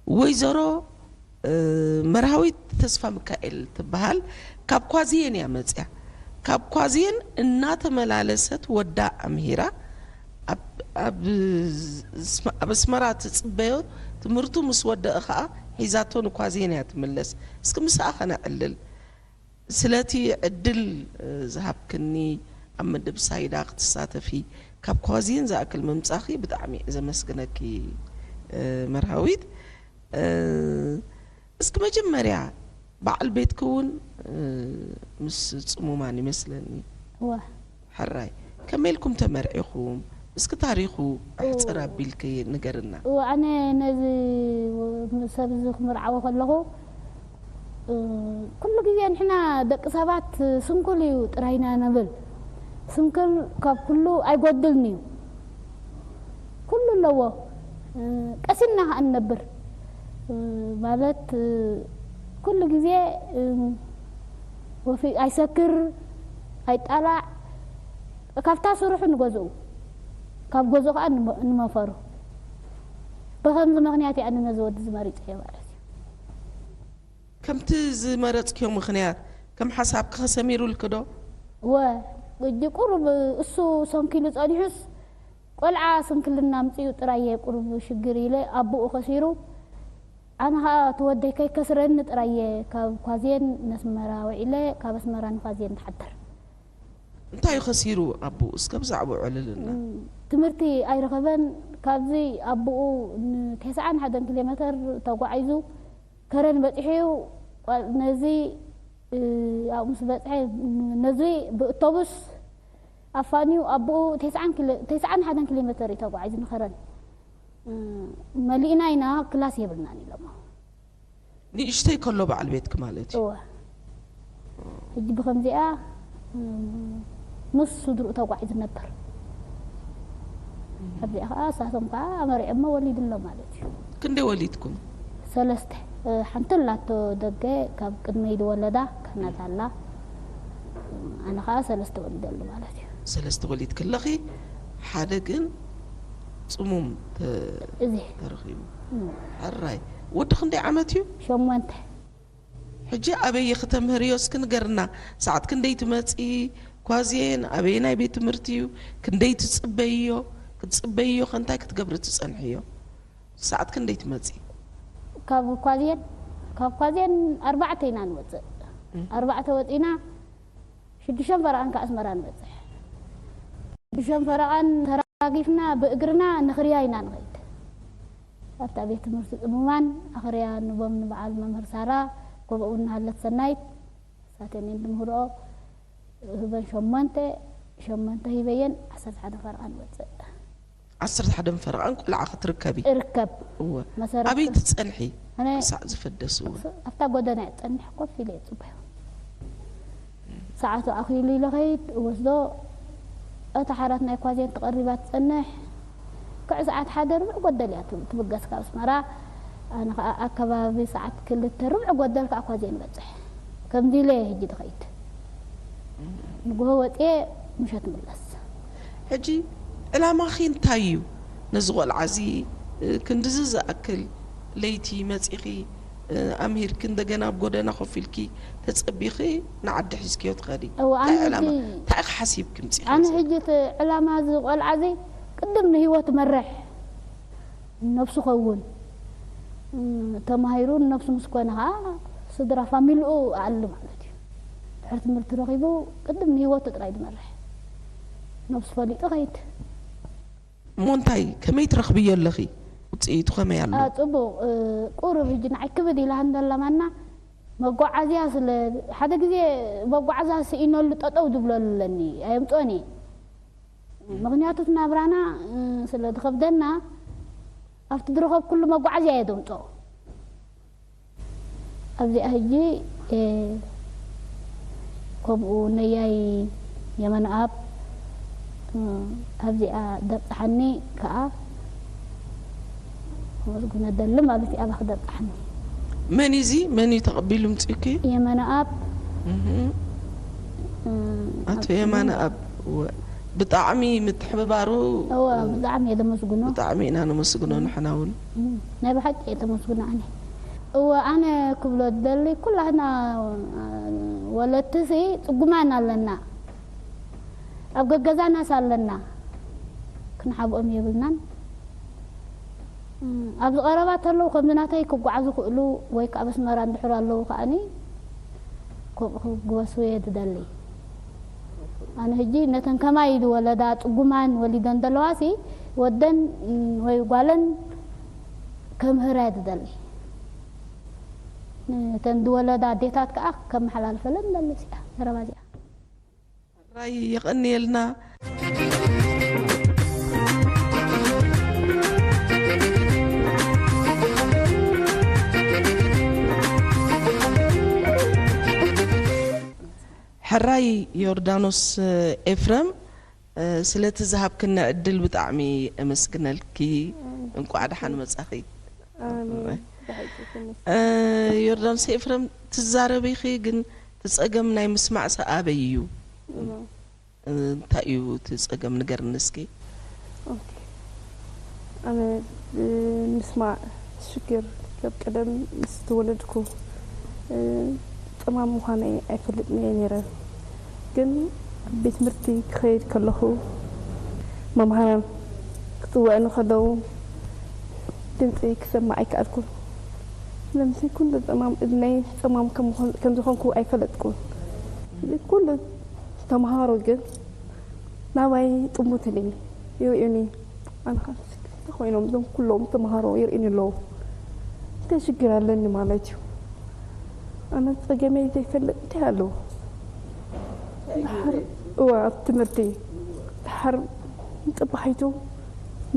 ወይዘሮ መርሃዊት ተስፋ ሚካኤል ትበሃል። ካብ ኳዝየን እያ መፅያ። ካብ ኳዝየን እናተመላለሰት ወዳ ኣምሂራ ኣብ ኣስመራ ትፅበዮ። ትምህርቱ ምስ ወደአ ከዓ ሒዛቶ ንኳዝየን እያ ትምለስ። እስኪ ምስኣ ከነዕልል። ስለቲ ዕድል ዝሃብክኒ፣ ኣብ መደብ ሳይዳ ክትሳተፊ፣ ካብ ኳዝየን ዝኣክል ምምጻኺ ብጣዕሚ እየ ዘመስግነኪ መርሃዊት። እስኪ መጀመርያ በዓል ቤትኪ እውን ምስ ጽሙማን ይመስለኒ። እወ። ሕራይ፣ ከመይ ኢልኩም ተመርዒኹም? እስኪ ታሪኹ ኣሕጽር ኣቢልኪ ንገርና። እወ፣ ኣነ ነዚ ሰብ እዚ ክምርዓዎ ከለኹ ኩሉ ግዜ ንሕና ደቂ ሰባት ስንኩል እዩ ጥራይና ነብል። ስንኩል ካብ ኩሉ ኣይጎድልን እዩ። ኩሉ ኣለዎ። ቀሲንና ከኣ ንነብር። ማለት ኩሉ ግዜ ወፊ ኣይሰክር ኣይጣላዕ። ካብታ ስርሑ ንገዝኡ ካብ ገዝኡ ከኣ ንመፈሩ። ብኸምዚ ምኽንያት እየ ኣነ ነዚ ወዲ እዚ መሪጸዮ ማለት እዩ። ከምቲ ዝመረጽክዮ ምኽንያት ከም ሓሳብኪ ከሰሚሩልኪ ዶ? እወ፣ ሕጂ ቁሩብ እሱ ሰንኪሉ ጸኒሑስ ቆልዓ ስንክልና ኣምጺኡ ጥራይ እየ ቁሩብ ሽግር ኢለ ኣቦኡ ከሲሩ። ኣነ ኸኣ እቲ ወደይ ከይከስረኒ ጥራይ እየ ካብ ኳዝየን ነስመራ ውዒለ ካብ ኣስመራ ንኳዝየን ዝሓድር። እንታይ እዩ ከሲሩ ኣቦኡ? እስከ ብዛዕባኡ ዕልልና። ትምህርቲ ኣይረኸበን። ካብዚ ኣቦኡ ንተስዓን ሓደን ኪሎ ሜተር ተጓዒዙ ከረን በጺሑ እዩ። ነዚ ኣብኡ ምስ በጽሐ ነዚ ብእቶቡስ ኣፋንዩ ኣቦኡ ተስዓን ሓደን ኪሎ ሜተር እዩ ተጓዒዙ ንኸረን። መሊእና ኢና ክላስ የብልናን ኢሎሞ። ንእሽተይ ከሎ በዓል ቤትኪ ማለት እዩ። እወ። ሕጂ ብኸምዚኣ ምስ ስድርኡ ተጓዒዙ ነበር። ኣብዚኣ ኸዓ እሳቶም ኸዓ ኣመሪዖሞ ወሊዱ ኣሎ ማለት እዩ። ክንደይ ወሊድኩም? ሰለስተ። ሓንቲ ኣላቶ ደገ ካብ ቅድመይ ዝወለዳ ካህናት ኣላ። ኣነ ኸዓ ሰለስተ ወሊደ ኣሎ ማለት እዩ። ሰለስተ ወሊድኪ ኣለኺ፣ ሓደ ግን ጽሙም ተ- እዚ ተረኺቡ። እም። ሕራይ። ወዲ ክንደይ ዓመት እዩ? ሸሞንተ። ሕጂ ኣበይ ኢኺ ተምህርዮ እስኪ ንገርና። ሰዓት ክንደይ ትመጺ? ኳዝየን ኣበየናይ ቤት ትምህርቲ እዩ? ክንደይ ትጽበይዮ? ክትጽበይዮ ከ እንታይ ክትገብሪ ትጸንሕዮ? ሰዓት ክንደይ ትመጺ? ካብ ኳዝየን ካብ ኳዝየን ኣርባዕተ ኢና ንወጽእ። ኣርባዕተ ወጺና ሽዱሽተን ፈረቓን ካብ ኣስመራ ንበጽሕ። ሽዱሽተን ፈረቓን ተራጊፍና ብእግርና ንኽርያ ኢና ንኸይድ። ኣብታ ቤት ትምህርቲ ጽሙማን ኣኽርያ ንቦም ንበዓል መምህር ሳራ ከምኡ እውን ንሃለት ሰናይት ንሳተን እየን ዝምህርኦ። ህበን ሸሞንተ ሸሞንተ ሂበየን ዓሰርተ ሓደ ፈረቓ ንወጽእ። ዓሰርተ ሓደ ፈረቓን ቆልዓ ክትርከቢ? እርከብ። እወ። መሰረት ኣበይ ትጸንሒ? ኣነ ክሳዕ ዝፈደስ እውን። ኣብታ ጎደና እየ ዝጸንሕ፣ ኮፍ ኢለ እየ ዝጽበዮ። ሰዓቱ ኣኺሉ ኢለ ኸይድ እወስዶ። እታ ሓራት ናይ ኳዜን ትቐሪባ ትጸንሕ። ክዕ ሰዓት ሓደ ርብዕ ጎደል እያ ትብገስ ካብ ኣስመራ። ኣነ ኸዓ ኣከባቢ ሰዓት ክልተ ርብዕ ጎደል ከዓ ኳዜን እበጽሕ። ከምዚ ኢለ እየ ሕጂ ዝኸይድ። ንግሆ ወፅየ ምሸት ምለስ። ሕጂ ዕላማኺ እንታይ እዩ? ነዚ ቆልዓ እዚ ክንድዚ ዝኣክል ለይቲ መፂኺ ኣምሂርኪ እንደገና ኣብ ጎደና ኮፍ ኢልኪ ተፀቢኺ ንዓዲ ሒዝክዮ ትኸዲ? እወ፣ ኣነ እንታይ ዕላማ? ሕጂ እንታይ ኢኺ ሓሲብኪ ምፂኺ ኣነ ኣብዚ? ሕጂ እቲ ዕላማ እዚ ቆልዓ እዚ ቅድም ንህይወት መርሕ ነብሱ ከውን ተማሂሩ ነብሱ ምስ ኮነ ከዓ ስድራ ፋሚልኡ ኣሉ ማለት እዩ። ድሕሪ ትምህርቲ ረኺቡ ቅድም ንህይወቱ ጥራይ ዝመርሕ ነብሱ ፈሊጡ ከይድ። እሞ እንታይ ከመይ ትረኽብዮ ኣለኺ? ውፅኢቱ ከመይ ኣሎ? አ፣ ፅቡቕ፣ እ፣ ቁሩብ ሕጂ ንዓይ ክብድ ኢላ እንደላ ማና መጓዓዝያ ስለ ሓደ ግዜ መጓዓዝያ ስኢነሉ ጠጠው ዝብለሉ ኣለኒ፣ ኣየምፅኦን እየ። ምኽንያቱ እቲ ናብራና፣ እ፣ ስለ ዝኸብደና ኣብቲ ዝረኸብኩሉ መጓዓዝያ እየ ዘምፅኦ። ኣብዚኣ ሕጂ፣ እ፣ ከምኡ ነያይ የመንኣብ፣ እ፣ ኣብዚኣ ደብፅሓኒ ከዓ ከመስግኖ ደሊ ማለት እዩ። ኣባኺ ደብፅሓኒ። መን እዩ እዚ? መን እዩ ተቐቢሉ ምፅኡኪ? የመንኣብ፣ እህ። እ፣ ኣቶ ኣብ የማነኣብ፣ ወ-፣ ብጣዕሚ ምትሕብባሩ እወ ብጣዕሚ እየ ዘመስግኖ። ብጣዕሚ ኢና ነመስግኖ። ንሕና እውን ናይ ብሓቂ እየ ተመስግኖ ኣነ። እወ ኣነ ክብሎ ዝደሊ ኩላህና ወለድትሲ ጽጉማን ኣለና፣ ኣብ ገገዛናስ ኣለና፣ ክንሓብኦም የብልናን። ኣብዚ ቀረባ ተለዉ ከምዚ ናተይ ክጓዓዙ ክእሉ ወይ ከዓ ኣብ ኣስመራ እንድሕር ኣለዉ ከዓኒ ከምኡ ክግበሱ እየ ዝደሊ። ኣነ ሕጂ ነተን ከማይ ዝወለዳ ጽጉማን ወሊደን ዘለዋሲ ወደን ወይ ጓለን ከምህራ እየ ዝደሊ። ነተን ዝወለዳ ኣዴታት ከዓ ከመሓላልፈለን ደሊ እዚኣ ዘረባ እዚኣ። ራይ የቐንየልና። ሕራይ ዮርዳኖስ ኤፍረም፣ ስለቲ ዝሃብክኒ ዕድል ብጣዕሚ እመስግነልኪ። እንቋዕ ደሓን መጻኺ። ኣሜን። ብሓቂ ክምስ- ዮርዳኖስ ኤፍረም፣ ትዛረቢኺ ግን እቲ ጸገም ናይ ምስማዕ ሰኣበይ እዩ። እሞ፣ እንታይ እዩ እቲ ጸገም ንገርኒ እስኪ። ኦኬ። ኣነ እ፣ ምስማዕ ሽግር ካብ ቀደም ምስ ተወለድኩ እ፣ ጸማም ምዃነይ ኣይፈልጥን እየ ነይረ። ግን ቤት ትምህርቲ ክኸይድ ከለኹ መምሃራን ክጽውዕኒ ከለዉ ድምፂ ክሰማዕ ኣይከኣልኩን። ስለምሲ ኩሉ ጸማም እዝነይ ጸማም ከም ምዃን- ከም ዝኾንኩ ኣይፈለጥኩን። ኩሉ ተምሃሮ ግን ናባይ ጥሙት ኢሎም ይርእዩኒ። ኣነ ኸዓ እንታይ ኮይኖም እዞም ኩሎም ተምሃሮ ይርእዩኒ ኣለዉ? እንታይ ሽግር ኣለኒ ማለት እዩ? ኣነ ጸገመይ ዘይፈልጥ እንታይ ኣለዎ? እወ ኣብ ትምህርቲ ድሓር ንጽባሒቱ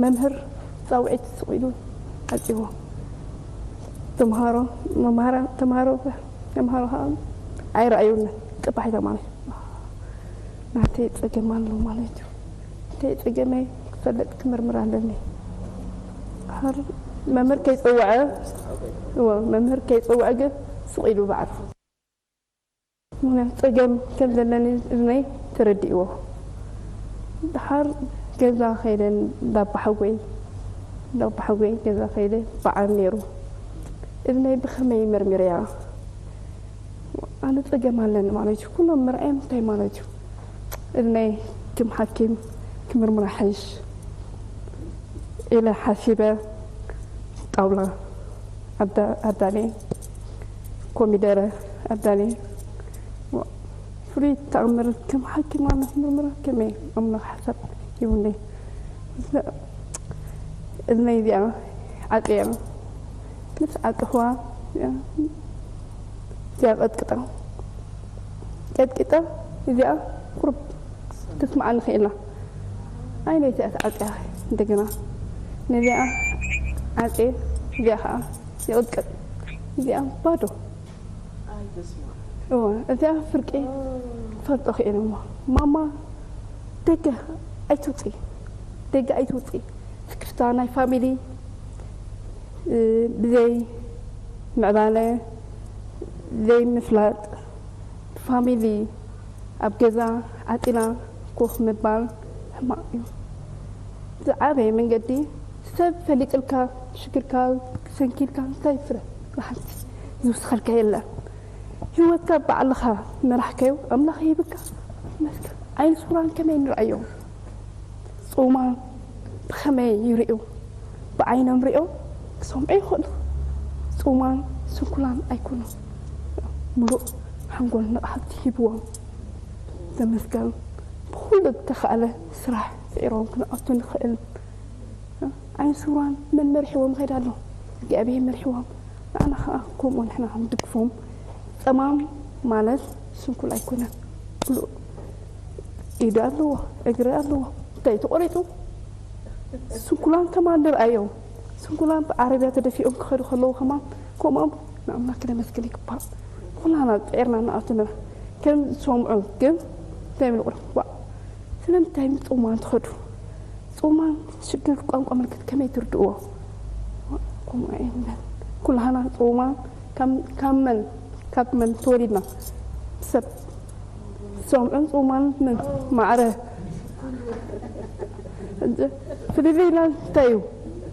መምህር ጻውዒት ስቕ ኢሉ ዓጺዎ። ተምሃሮ መምሃራ ተምሃሮ ተምሃሮ ከዓ ኣይረኣዩን። ጽባሒታ ማለት እዩ። ናተይ ጸገም ኣሎ ማለት እዩ። እንታይ ጸገመይ ክፈልጥ ክምርምር ኣለኒ። ድሓር መምህር ከይጸውዐ እወ መምህር ከይጸውዐ ግን ስቕ ኢሉ ባዕሉ ምኽንያቱ ጸገም ከም ዘለኒ እዝነይ ተረዲእዎ። ድሓር ገዛ ከይደ እንዳባሓጎይ እንዳባሓጎይ ገዛ ከይደ በዓል ነይሩ። እዝነይ ብኸመይ መርሚረያ? ኣነ ጸገም ኣለኒ ማለት እዩ። ኩሎም ምርኣዮም እንታይ ማለት እዩ? እዝነይ ክም ሓኪም ክምርምራ ሓይሽ ኢለ ሓሲበ ጣውላ ኣዳ- ኣዳልየ ኮሚደረ ኣዳልየ ፍሉይ ተኣምር ከም ሓኪም ኣነ ክምርምራ ከመይ ኣምላኽ ሓሳብ ሂቡኒ። እዝነይ እዚኣ ዓፅያ ምስ ዓፅሕዋ እዚኣ ቀጥቅጣ ቀጥቂጣ እዚኣ ቁሩብ ክትስምዓኒ ክኢላ። ኣይነይ እዚኣ ተዓፅያ እንደገና ነዚኣ ዓፅየ እዚኣ ከዓ ይቕጥቀጥ እዚኣ ባዶ። እወ እዚኣ ፍርቂ ክፈልጦ ክኢለ እሞ ማማ ደገ ኣይትውፂ ደገ ኣይትውፂ ስክፍታ ናይ ፋሚሊ ብዘይ ምዕባለ ዘይምፍላጥ ፋሚሊ ኣብ ገዛ ዓፂና ኮፍ ምባል ሕማቕ እዩ። ዝዓበየ መንገዲ ሰብ ፈሊጥልካ ሽግርካ ሰንኪልካ እንታይ ፍረ ሓንቲ ዝውስኸልካ የለን። ህይወትካ ባዕልኻ መራሕካዮ ኣምላኽ ይህብካ መስገን። ዓይኒ ስውራን ከመይ ንርኣዮም? ጹማን ብኸመይ ይርእዩ? ብዓይኖም ሪኦም ክሰምዑ ይኽእሉ። ጹማን ስንኩላን ኣይኮኑን። ምሉእ ሓንጎል ንቕሓት ሂብዎም። ተመስገን ብኹሉ ዝተኻእለ ስራሕ ስዒሮም ክንኣቱ ንኽእል። ዓይኒ ስውራን መን መሪሕዎም ይኸይድ ኣሎ? እግዚኣብሔር መሪሕዎም። ንዓና ኸዓ ከምኡ ንሕና ክንድግፎም። ጸማም ማለት ስንኩል ኣይኮነን። ምሉእ ኢዱ ኣለዎ፣ እግሪ ኣለዎ። እንታይ ተቖሪጹ? ስንኩላን ከማን ንርኣዮም። ስንኩላን ብዓረብያ ተደፊኦም ክኸዱ ከለዉ ከማን ከምኦም ንኣምላኽ ክነመስግን ይግባእ። ኩላና ጸዒርና ንኣቱ ንብላ ከም ዝሰምዑ ግን እንታይ ይብሉ ቁሩብ ዋእ ስለምንታይ ምስ ጽሙማን ትኸዱ? ጽሙማን ሽግር ቋንቋ ምልክት ከመይ ትርድእዎ? ከምኡ ኣይንበል። ኩላህና ጽሙማን ካብ ካብ መን ካብ መን ተወሊድና ሰብ ዝሰምዑን ጽሙማን ምን ማዕረ ሕጂ ፍልይ ኢልና እንታይ እዩ?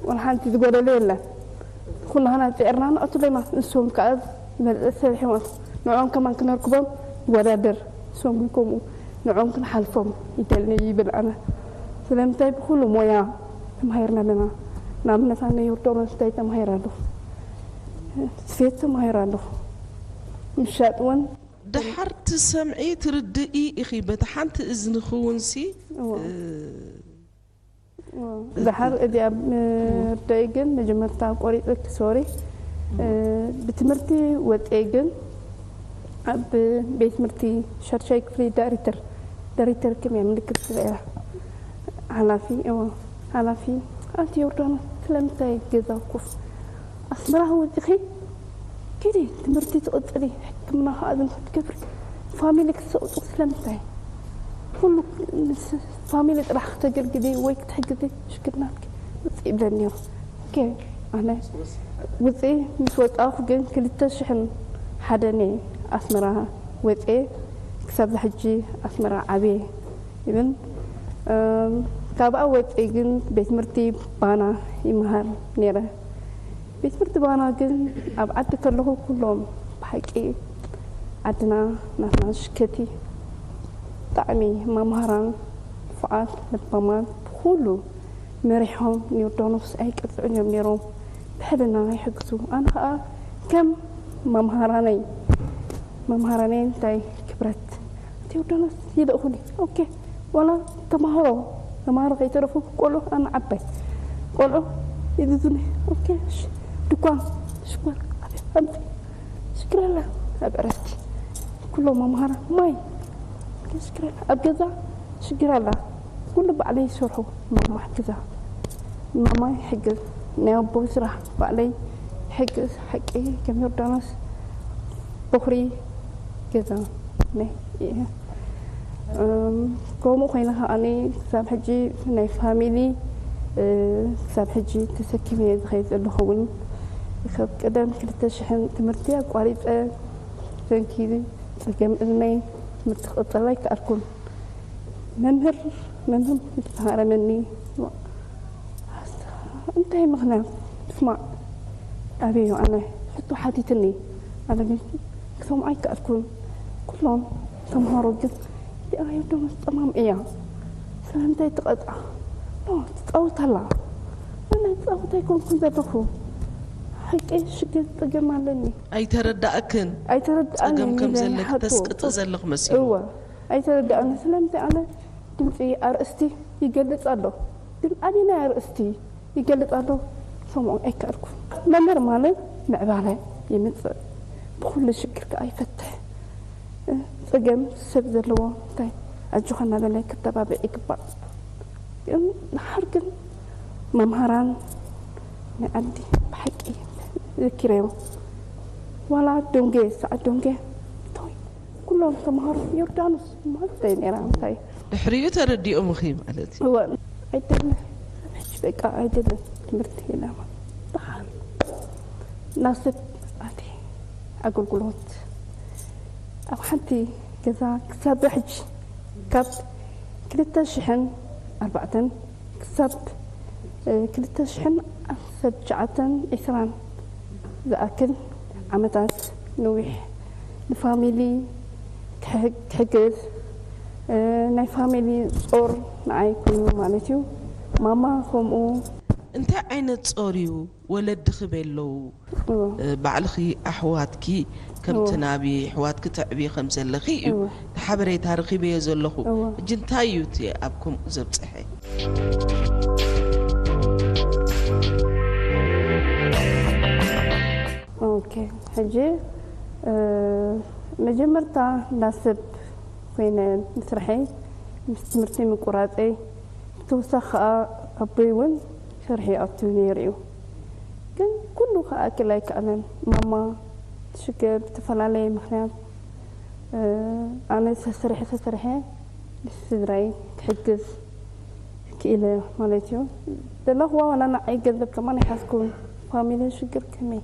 ዋላ ሓንቲ ዝጎደለ የለን። ኩላህና ፂዕርና ንኣቱ ለማ ንሶም ከዓ ዝበለፀ ሰሪሖም። ንዕኦም ከማን ክነርክቦም ይወዳደር። ንሶም ግን ከምኡ ንዕኦም ክንሓልፎም ይደልኒ ይብል ኣነ። ስለምንታይ ብኩሉ ሞያ ተማሂርና ኣለና። ንኣብነት ኣነ ዮርዳኖስ እንታይ ተማሂረ ኣለኹ? ስፌት ተማሂረ ኣለኹ። ምሻጥ እውን ደሓር ትሰምዒ ትርድኢ ኢኺ በቲ ሓንቲ እዝኒ ክውንሲ እዋ። እዋ። ደሓር እዚኣ ምርደይ ግን መጀመርታ ቆሪፅክ ሶሪ ብትምህርቲ ወፀይ ግን ኣብ ቤት ትምህርቲ ሻድሻይ ክፍሊ ዳይሬክተር ዳይሬክተር ክም እያ ምልክት ዝረያ ሓላፊ እዎ ሓላፊ ኣንቲ ዮርዳኖስ ስለምንታይ ገዛ ኮፍ ኣስመራ ወፂኺ ኪዲ ትምህርቲ ትቕፅሊ ሕክምና ከዓ ዝን ክትገብሪ ፋሚሊ ክትሰውጡ ስለምንታይ ኩሉ ፋሚሊ ጥራሕ ክተገልግሊ ወይ ክትሕግዚ ሽግርናትኪ ውፅእ ይብለኒ ነይሩ። ኦኬ ኣነ ውፅእ ምስ ወፃኹ ግን ክልተ ሽሕን ሓደን እየ ኣስመራ ወፅየ ክሳብ ሕጂ ኣስመራ ዓብየ ይብል። እም፣ ካብኣ ወፅየ ግን ቤት ትምህርቲ ባና ይመሃር ነይረ። ቤት ትምህርቲ ባና ግን ኣብ ዓዲ ከለኹ ኩሎም ብሓቂ ዓድና ናትና ሽከቲ ብጣዕሚ መምሃራን ንፉዓት ለባማት ብኩሉ መሪሖም ንዮርዳኖስ ኣይቅፅዑን እዮም ነይሮም። ብሕልና ይሕግዙ። ኣነ ከዓ ከም መምሃራነይ መምሃራነይ እንታይ ክብረት እቲ ዮርዳኖስ ይልእኹኒ። ኦኬ ዋላ ተማሃሮ ተማሃሮ ከይተረፉ ቆልዑ ኣነ ዓባይ ቆልዑ ይዝዙኒ። ኦኬ እሺ ድኳን ሽኮር ኣምፂ ሽግር ኣላ ኣብ ዕረፍቲ ኩሎም መምሃራ ማይ ሽግር ኣላ ኣብ ገዛ ሽግር ኣላ ኩሉ ባዕለይ ይሰርሑ ማማ ሕግዛ ማማ ይሕግዝ ናይ ኣቦ ስራሕ ባዕለይ ይሕግዝ ሓቂ ከም ዮርዳኖስ ቦኽሪ ገዛ ናይ እየ እም፣ ከምኡ ኮይነ ከዓኒ ክሳብ ሕጂ ናይ ፋሚሊ እ፣ ክሳብ ሕጂ ተሰኪመ እየ ዝኸይድ ዘለኹ እውን ካብ ቀደም ክልተ ሽሕን ትምህርቲ ኣቋሪፀ ሰንኪ ፀገም እዝነይ ትምህርቲ ክቕፅል ኣይከኣልኩን። መምህር መምህር ዝተሃረመኒ እንታይ ምኽንያት ትስማዕ ኣበዮ ኣነ ሕቶ ሓቲትኒ ኣነ ግን ክሰምዖ ኣይከኣልኩን። ኩሎም ተምሃሮ ግን እዚኣ ዮርዳኖስ ፀማም እያ ስለምንታይ ትቐፅዓ ኖ ትፃወት ኣላ ኣነ ፃወት ኣይኮንኩን ዘለኹ ሓቂ ሽግር ፀገም ኣለኒ ኣይተረዳእክን ኣይተረድኣንን ጸገም ከም ኢለ ዘለኪ ይሓቶ ተስቅጢ ዘለኽ መሲሉ እወ ኣይተረድኣኒ ስለምንታይ ኣነ ድምፂ ኣርእስቲ ይገልፅ ኣሎ ግን ኣበየናይ ኣርእስቲ ይገልፅ ኣሎ ሰምዖ ኣይከኣልኩ መምህር ማለት ምዕባለ ይምፅእ ብኩሉ ሽግር ከዓ ይፈትሕ ፀገም ሰብ ዘለዎ እንታይ ኣጆኻ እናበለ ክተባብዕ ይግባእ ግን ድሓር ግን መምሃራን ናይ ዓዲ ብሓቂ ዘኪረዮም ዋላ ዶንጌ ሰዓት ዶንጌ እቶይ ኩሎም ተምሃሮ ዮርዳኖስ ማለት እንታይ ነራ እንታይ ድሕሪኡ ተረዲኦምኺ ማለት እዩ እወ ኣይደለ ሕጂ በቃ ኣይደለ ትምህርቲ የላማ ደሓር ናብ ሰብ ኣቲ ኣገልግሎት ኣብ ሓንቲ ገዛ ክሳብ ሕጂ ካብ ክልተ ሽሕን ኣርባዕተን ክሳብ ክልተ ሽሕን ዓሰርተ ትሽዓተን ዕስራን ዝኣክል ዓመታት ነዊሕ ንፋሚሊ ክሕግዝ ናይ ፋሚሊ ጾር ንዓይ ኮይኑ ማለት እዩ ማማ ከምኡ እንታይ ዓይነት ጾር እዩ ወለድኺ በይ ኣለዉ ባዕልኺ ኣሕዋትኪ ከምቲ ናቢ ኣሕዋትኪ ተዕብዪ ከም ዘለኺ እዩ ሓበሬታ ረኺበዮ ዘለኹ ሕጂ እንታይ እዩ እቲ ኣብ ከምኡ ዘብፅሐ ኦኬ ሕጂ መጀመርታ እንዳሰብ ኮይነ ምስርሐይ ምስ ትምህርቲ ምቁራፀይ ብተወሳኺ ከዓ ኣቦይ እውን ስርሒ ኣቱ ነይሩ እዩ ግን ኩሉ ክኣክል ኣይከኣለን ማማ ትሽገር ብዝተፈላለየ ምክንያት ኣነ ሰስርሐ ሰስርሐ ምስ ስድራይ ክሕግዝ ክኢለ ማለት እዩ ዘለኹዋ ዋላ ንዓይ ገንዘብ ከማን ኣይሓዝኩን ፋሚሊ ሽግር ከመይ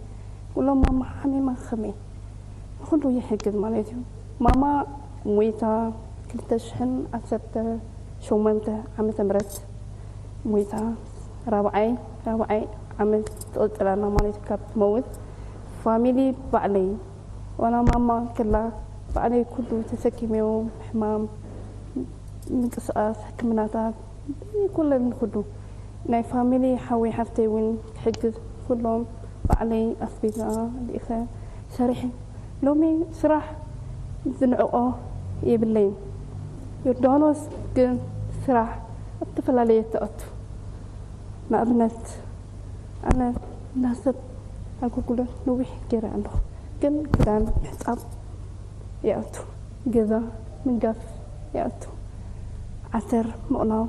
ኩሎም ማማ ሓሚማ ከመይ ንኩሉ ይሕግዝ ማለት እዩ ማማ ሞይታ ክልተ ሽሕን ዓሰርተ ሸሞንተ ዓመተ ምህረት ሞይታ። ራብዓይ ራብዓይ ዓመት ትቕጽል ኣላ ማለት እዩ። ካብ ትመውት ፋሚሊ ባዕለይ፣ ዋላ ማማ ክላ ባዕለይ ኩሉ ተሰኪመዮ፣ ሕማም፣ ምንቅስቓስ፣ ሕክምናታት፣ ኩለን ኩሉ ናይ ፋሚሊ ሓወይ ሓፍተይ እውን ክሕግዝ ኩሎም ባዕለይ ኣስቤዛ ልኢኸ ሰሪሐ። ሎሚ ስራሕ ዝንዕቆ የብለይን። ዮርዳኖስ ግን ስራሕ ኣብ ዝተፈላለየ ተኣቱ። ንኣብነት ኣነ ናብ ሰብ ኣገልግሎት ነዊሕ ገይረ ኣለኹ፣ ግን ክዳን ምሕጻብ ይኣቱ፣ ገዛ ምንጋፍ ይኣቱ፣ ዓተር ምቕላው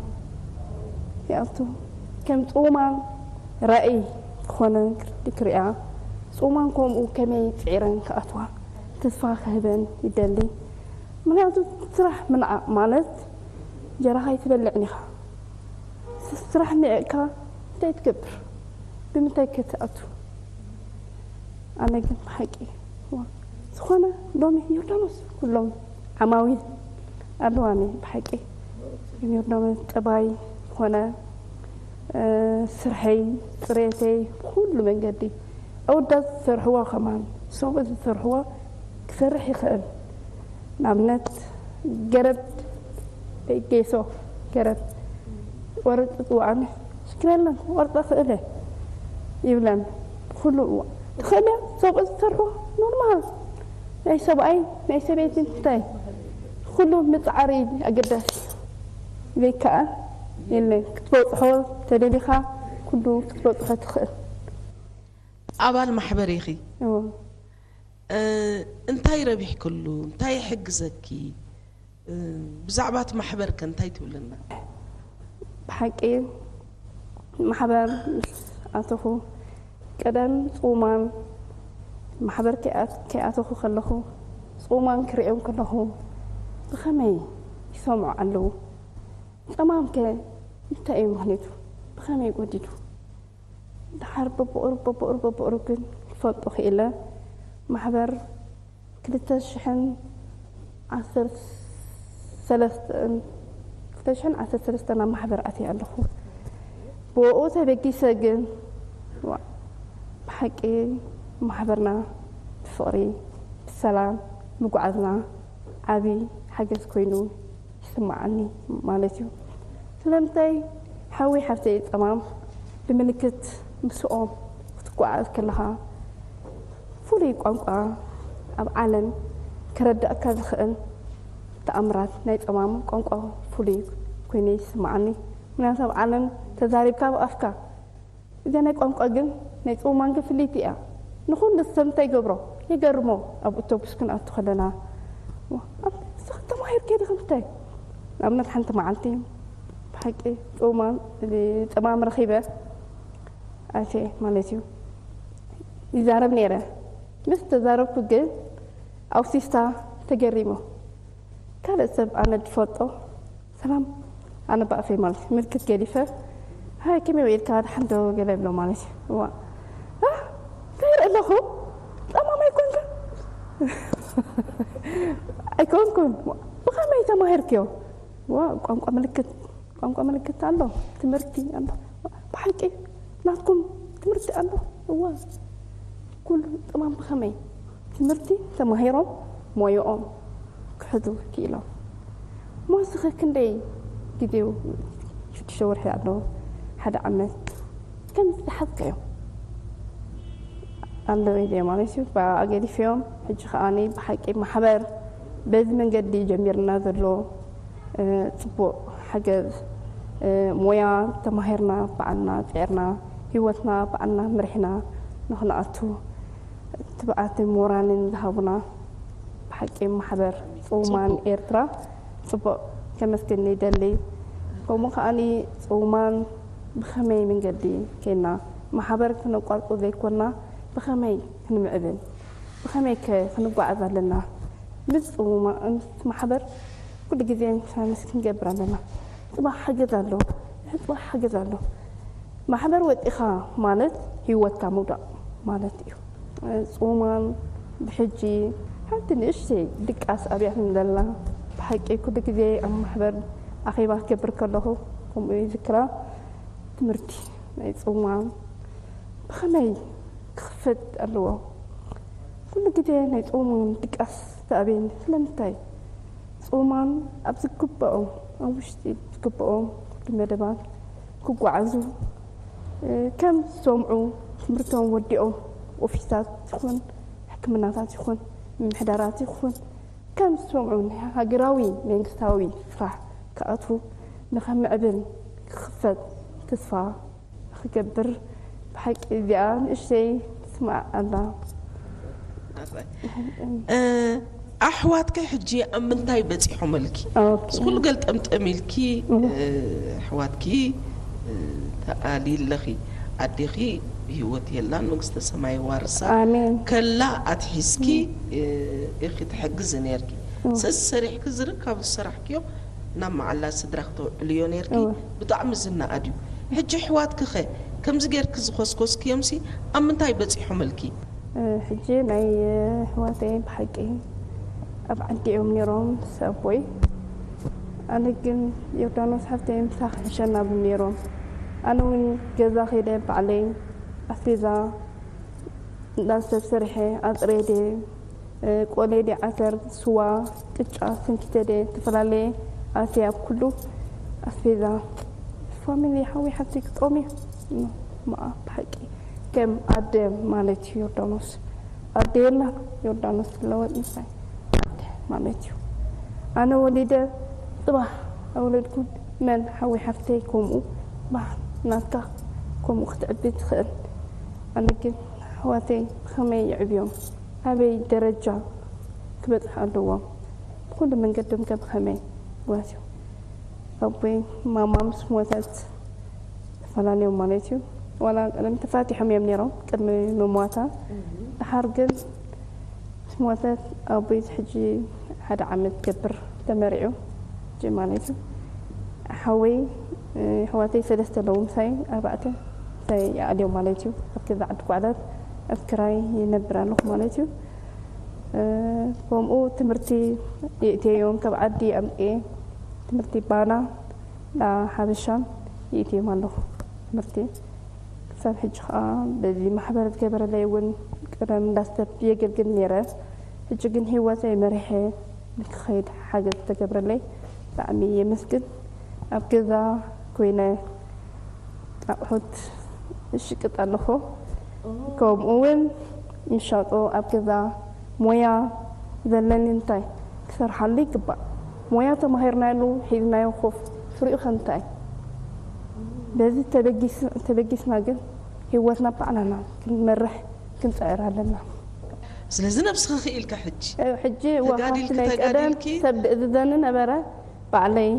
ይኣቱ። ከም ጽሙማን ራእይ ዝኾነ ክሪኣ፣ ጽሙማን ከምኡ ከመይ ጽዒረን ክኣትዋ ተስፋ ክህበን ይደሊ። ምክንያቱ ስራሕ ምንዓቕ ማለት እንጀራኻ ኣይትበልዕን ኢኻ። ስ- ስራሕ ንዒቕካ እንታይ ትገብር? ብምንታይ ከ ትኣቱ? ኣነ ግን ብሓቂ፣ ዋ፣ ዝኾነ ሎሚ ዮርዳኖስ ኩሎም ዓማዊል ኣለዋኒ ብሓቂ። ግን ዮርዳኖስ ጠባይ ኮነ፣ እ፣ ስርሐይ፣ ጽሬተይ፣ ብኹሉ መንገዲ ኣወዳት ዝሰርሕዎ ከማን ሰብኡት ዝሰርሕዎ ክሰርሕ ይኽእል። ንኣብነት ገረብ፣ ጌሶ፣ ገረብ ቆርጽ ጽዋዕኒ፣ ሽግር የለን ክቆርጻ ክእለ ይብለን። ብኹሉ እዋ ትኽእል እያ፣ ሰብኡት ዝሰርሕዎ ኖርማል። ናይ ሰብኣይ ናይ ሰበይቲ እንታይ፣ ኩሉ ምጽዓር እዩ ኣገዳሲ። ዘይከኣል የለን። ክትበጽሖ ተደሊኻ ኩሉ ክትበጽሖ ትኽእል። ኣባል ማሕበር ኢኺ። እዎ። እ፣ እንታይ ረቢሕክሉ? እንታይ ይሕግዘኪ? እ፣ ብዛዕባ እቲ ማሕበር ከ እንታይ ትብልና? ብሓቂ ማሕበር ምስ ኣተኹ፣ ቀደም ጽሙማን ማሕበር ከይኣት-፣ ከይኣተኹ ከለኹ፣ ጽሙማን ክርእዮም ከለኹ ብኸመይ ይሰምዑ ኣለዉ? ጸማም ከ እንታይ እዩ ምኽንያቱ? ብኸመይ ጎዲዱ? ደሓር በብቑሩብ፣ በብቑሩብ፣ በብቑሩብ ግን ክፈልጦ ክኢለ። ማሕበር ክልተ ሽሕን ዓሰርተ ሰለስተን፣ ክልተ ሽሕን ዓሰርተ ሰለስተን ኣብ ማሕበር ኣትየ ኣለኹ። ብኡ ተበጊሰ ግን፣ ዋ፣ ብሓቂ ማሕበርና ብፍቕሪ፣ ብሰላም ምጉዓዝና ዓቢ ሓገዝ ኮይኑ ይስምዓኒ ማለት እዩ። ስለምንታይ ሓወይ ሓፍተይ ጸማም ብምልክት ምስኦም ክትጓዓዝ ከለኻ ፍሉይ ቋንቋ ኣብ ዓለም ከረዳእካ ዝኽእል ተኣምራት ናይ ጸማም ቋንቋ ፍሉይ ኮይኑ ይስምዓኒ። ምክንያቱ ኣብ ዓለም ተዛሪብካ ብኣፍካ እዛ ናይ ቋንቋ ግን ናይ ጽሙማን ግን ፍልይቲ እያ። ንኹሉ ሰብ እንታይ ይገብሮ? ይገርሞ። ኣብ ኣውቶቡስ ክንኣቱ ከለና፣ "ዋ፣ ኣብ-፣ ንስኺ ተማሂርኪ ዲኺ?" እንታይ? ንኣብነት ሓንቲ መዓልቲ ብሓቂ ጽሙማን፣ ጸማም ረኺበ ኣትየ ማለት እዩ። ይዛረብ ነይረ። ምስ ተዛረብኩ ግን ኣውቲስታ ተገሪሙ። ካልእ ሰብ ኣነ ዝፈልጦ ሰላም፣ ኣነ ብኣፈይ ማለት ምልክት ገዲፈ፣ "ሃይ፣ ከመይ ውዒልካ? ደሓን ዶ?" ገለ ይብሎ ማለት እዩ። እዋ። "እ? እንታይ ይርኢ ኣለኹ? ጸማም ኣይኮንካ?" "ኣይኮንኩን። ብኸመይ ተማሂርክዮ?" "ዋ፣ ቋንቋ ምልክት፣ ቋንቋ ምልክት ኣሎ፣ ትምህርቲ ኣሎ። ብሓቂ ናትኩም ትምህርቲ ኣሎ?" "እዋ፣ ኩሉ ጸማም ብኸመይ ትምህርቲ ተማሂሮም ሞያኦም ክሕዙ ክኢሎም?" "እሞ ንስኺ ክንደይ ግዜው?" "ሽዱሽተ ወርሒ ኣሎ፣ ሓደ ዓመት ከም ዝሓዝካዮ ኣለዉ ኢለ ማለት እዩ። ብኣ ገዲፈዮም። ሕጂ ከኣ ብሓቂ ማሕበር በዚ መንገዲ ጀሚርና ዘሎ፣ እ፣ ጽቡቕ ሓገዝ፣ እ፣ ሞያ ተማሂርና፣ ባዕልና ጸዒርና፣ ህይወትና ባዕልና መሪሕና ንኽንኣቱ ትብዓትን ሞራልን ዝሃቡና ብሓቂ ማሕበር ጽሙማን ኤርትራ ጽቡቕ ከመስግን ይደሊ። ከምኡ ከኣኒ ጽሙማን ብኸመይ መንገዲ ኬና ማሕበር ክነቋርጾ ዘይኮና ብኸመይ ክንምዕብል፣ ብኸመይ ከ ክንጓዓዝ ኣለና? ምስ ጽሙማ-፣ ምስ ማሕበር ኩሉ ግዜ ቻለንጅ ክንገብር ኣለና። ጽባሕ ሓገዝ ኣሎ፣ ጽባሕ ሓገዝ ኣሎ። ማሕበር ወጢኻ ማለት ህይወትካ ምውዳቕ ማለት እዩ። ጽሙማን ብሕጂ ሓንቲ ንእሽተይ ድቃስ ኣብያትን ዘላ ብሓቂ ኩሉ ግዜ ኣብ ማሕበር ኣኼባ ክገብር ከለኹ ከምኡ ይዝክራ። ትምህርቲ ናይ ጽዋን ብኸመይ ክኽፈት ኣለዎ? ኩሉ ግዜ ናይ ጽዋን ድቃስ ተኣብየኒ። ስለምንታይ? ጽዋን ኣብ ዝግብኦም፣ ኣብ ውሽጢ ዝግብኦም ኩሉ መደባት ክጓዓዙ፣ እ፣ ከም ዝሰምዑ ትምህርቶም ወዲኦም ኦፊሳት ይኹን ሕክምናታት ይኹን ምምሕዳራት ይኹን ከም ዝሰምዑ ናይ ሃገራዊ መንግስታዊ ስራሕ ክኣትዉ ንኸምዕብል ክኽፈት ተስፋ ንኽገብር ብሓቂ እዚኣ ንእሽተይ ትስማዕ ኣላ። ኣሕዋትኪ ሕጂ ኣብ ምንታይ በፂሖመልኪ? ኦኬ። እዚ ኩሉ ገልጠምጠም ኢልኪ ኣሕዋትኪ ተኣሊ ኣለኺ። ኣዴኺ ብሂወት የላን፣ መንግስተ ሰማይ ዋርሳ። ኣሜን። ከላ ኣትሒዝኪ ኢኺ ትሕግዚ ነርኪ። ሰስ ሰሪሕኪ ዝርከብ ዝሰራሕክዮ ናብ መዓላ ስድራ ክተውዕልዮ ነርኪ። እወ። ብጣዕሚ ዝነኣድ እዩ። ሕጂ ኣሕዋትኪኸ ከምዚ ጌርኪ ዝኮስኮስክዮምሲ ኣብ ምንታይ በፂሖመልኪ? ሕጂ ናይ ኣሕዋተይ ብሓቂ ኣብ ዓዲ እዮም ነይሮም ምስ ኣቦይ። ኣነ ግን ዮርዳኖስ ሓፍተይ ምሳኺ ሕሸና ብሎም ነይሮም። ኣነ እውን ገዛ ከይደ ባዕለይ ኣስቤዛ እንዳ ሰብ ሰሪሐ ኣፅሬደ ቆሌ ድየ ዓተር ስዋ ቅጫ ሰንኪተ ድየ ዝተፈላለየ ኣትየ ኣብ ኩሉ ኣስቤዛ ፋሚሊ ሓወይ ሓፍተይ ክጠምዩ እሞ ብሓቂ ከም ኣደ ማለት እዩ ዮርዳኖስ ኣደ የላን ዮርዳኖስ ትለወጥ ምሳይ ኣደ ማለት እዩ ኣነ ወሊደ ፅባሕ ኣወለድኩ መን ሓወይ ሓፍተይ ከምኡ ባህ ናትካ ከምኡ ክትዕቢ ትኽእል ኣነ ግን ኣሕዋተይ ብኸመይ የዕብዮም ኣበይ ደረጃ ክበፅሑ ኣለዎም ብኩሉ መንገዶም ከ ብኸመይ ይጓዝዩ ኣቦይ ማማ ምስ ሞተት ተፈላለዮም ማለት እዩ ዋላ ቀደም ተፋቲሖም እዮም ነይሮም ቅድሚ ምሟታ ድሓር ግን ምስ ሞተት ኣቦይ ሕጂ ሓደ ዓመት ገብር ተመሪዑ ሕጂ ማለት እዩ ሓወይ ኣሕዋተይ ሰለስተ ኣለዉ ምሳይ ኣርባዕተ ምሳይ ይኣልዮም ማለት እዩ ኣብ ገዛ ዓዲ ጓዕላት ኣብ ክራይ ይነብር ኣለኹ ማለት እዩ ከምኡ ትምህርቲ የእትየዮም ካብ ዓዲ ኣምፅኤ ትምህርቲ ባና ሓበሻን የእትዮም ኣለኹ ትምህርቲ ክሳብ ሕጂ ከዓ በዚ ማሕበር ዝገበረለይ እውን ቀደም እንዳስተብ የገልግል ነይረ ሕጂ ግን ህይወተይ መሪሐ ንክኸይድ ሓገዝ ዝተገብረለይ ብጣዕሚ የመስግን ኣብ ገዛ ኮይነ ኣቑሑት እሽቅጥ ኣለኹ ከምኡ እውን ምሻጦ ኣብ ገዛ ሞያ ዘለኒ እንታይ ክሰርሓሉ ይግባእ ሞያ ተማሂርናሉ ሒዝናዮ ኮፍ ፍሪኡ ከ እንታይ በዚ ተበጊስና ግን ህይወትና ባዕላና ክንመርሕ ክንፅዕር ኣለና ስለዚ ነብስኺ ክኢልካ ሕጂ ሕጂ ተጋዲልኪ ወሓፍትነይ ቀደም ተጋዲልኪ ሰብ ዝእዝዘኒ ነበረ ባዕለይ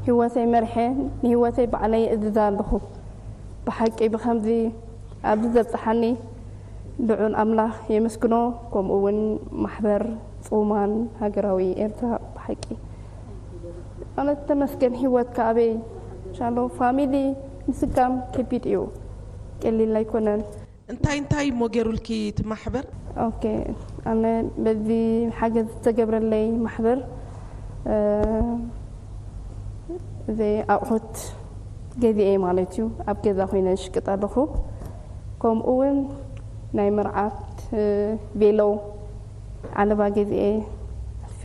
ህይወተይ መርሐ ንህይወተይ ባዕለይ እዝዛ ኣለኹ ብሓቂ ብከምዚ ኣብዚ ዘብፅሓኒ ልዑል ኣምላኽ የመስግኖ ከምኡ እውን ማሕበር ፅውማን ሃገራዊ ኤርትራ ብሓቂ ማለት ተመስገን ህይወትካ ኣበይ ሻሎ ፋሚሊ ምስጋም ከቢድ እዩ ቀሊል ኣይኮነን እንታይ እንታይ እሞ ገይሩልኪ እቲ ማሕበር ኦኬ ኣነ በዚ ሓገዝ ዝተገብረለይ ማሕበር ዘይ ኣቑሑት ገዚኤ ማለት እዩ ኣብ ገዛ ኮይነ ሽቅጥ ኣለኹ ከምኡ እውን ናይ መርዓት ቬሎ ዓለባ ገዚኤ ኣስፌ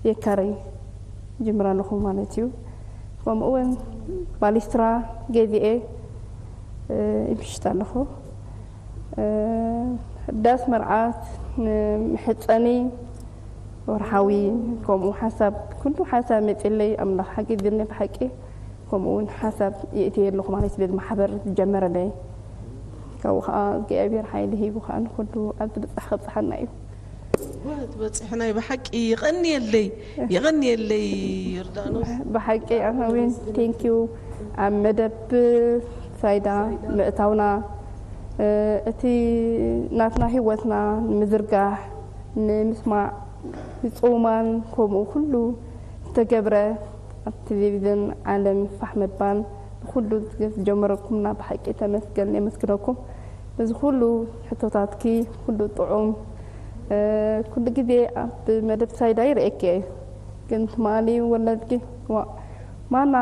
የካረይ ጅምር ኣለኹ ማለት እዩ ከምኡ እውን ባሊስትራ ገዚኤ ይምሽጥ ኣለኹ ዳስ መርዓት ምሕፀኒ ወርሓዊ ከምኡ ሓሳብ ኩሉ ሓሳብ መፅለይ ኣምላኽ ሓጊዝኒ ብሓቂ ከምኡ እውን ሓሳብ የእትየ ኣለኹ ማለት በዚ ማሕበር ዝጀመረለይ ካብኡ ከዓ እግዚኣብሔር ሓይሊ ሂቡ ከዓ ንኩሉ ኣብ ዝበፅሕ ከብፅሓና እዩ ትበፅሕናይ ብሓቂ ይቐንየለይ ይቐንየለይ ዮርዳኖስ ብሓቂ ኣማዊን ቴንኪዩ ኣብ መደብ ሳይዳ ምእታውና እቲ ናትና ህይወትና ንምዝርጋሕ ንምስማዕ ንፅውማን ከምኡ ኩሉ ዝተገብረ ኣብ ቴሌቪዝን ዓለም ፋሕ ምባል ንኩሉ ዝጀመረኩምና ብሓቂ ተመስገን የመስግነኩም በዚ ኩሉ ሕቶታትኪ ኩሉ ጥዑም ኩሉ ግዜ ኣብ መደብ ሳይዳ ይርእየኪ እየ ግን ትማሊ ወለድኪ ዋ ማና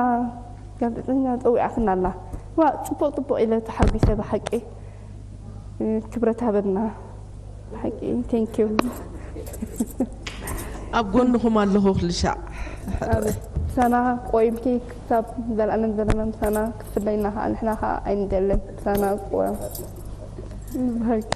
ጋዜጠኛ ጸዊዓትና ኣላ። ዋ ጽቡቕ ጽቡቕ ኢለ ተሓጒሰ ብሓቂ። ክብረት ሃበና። ብሓቂ ቴንኪዩ። ኣብ ጎንኹም ኣለኹ ክልሻዕ። ምሳና ቆይምኪ ክሳብ ዘላለም ዘለና ምሳና ክትፍለይና ከዓ ንሕና ከዓ ኣይንደልን። ምሳና ቆ ብሓቂ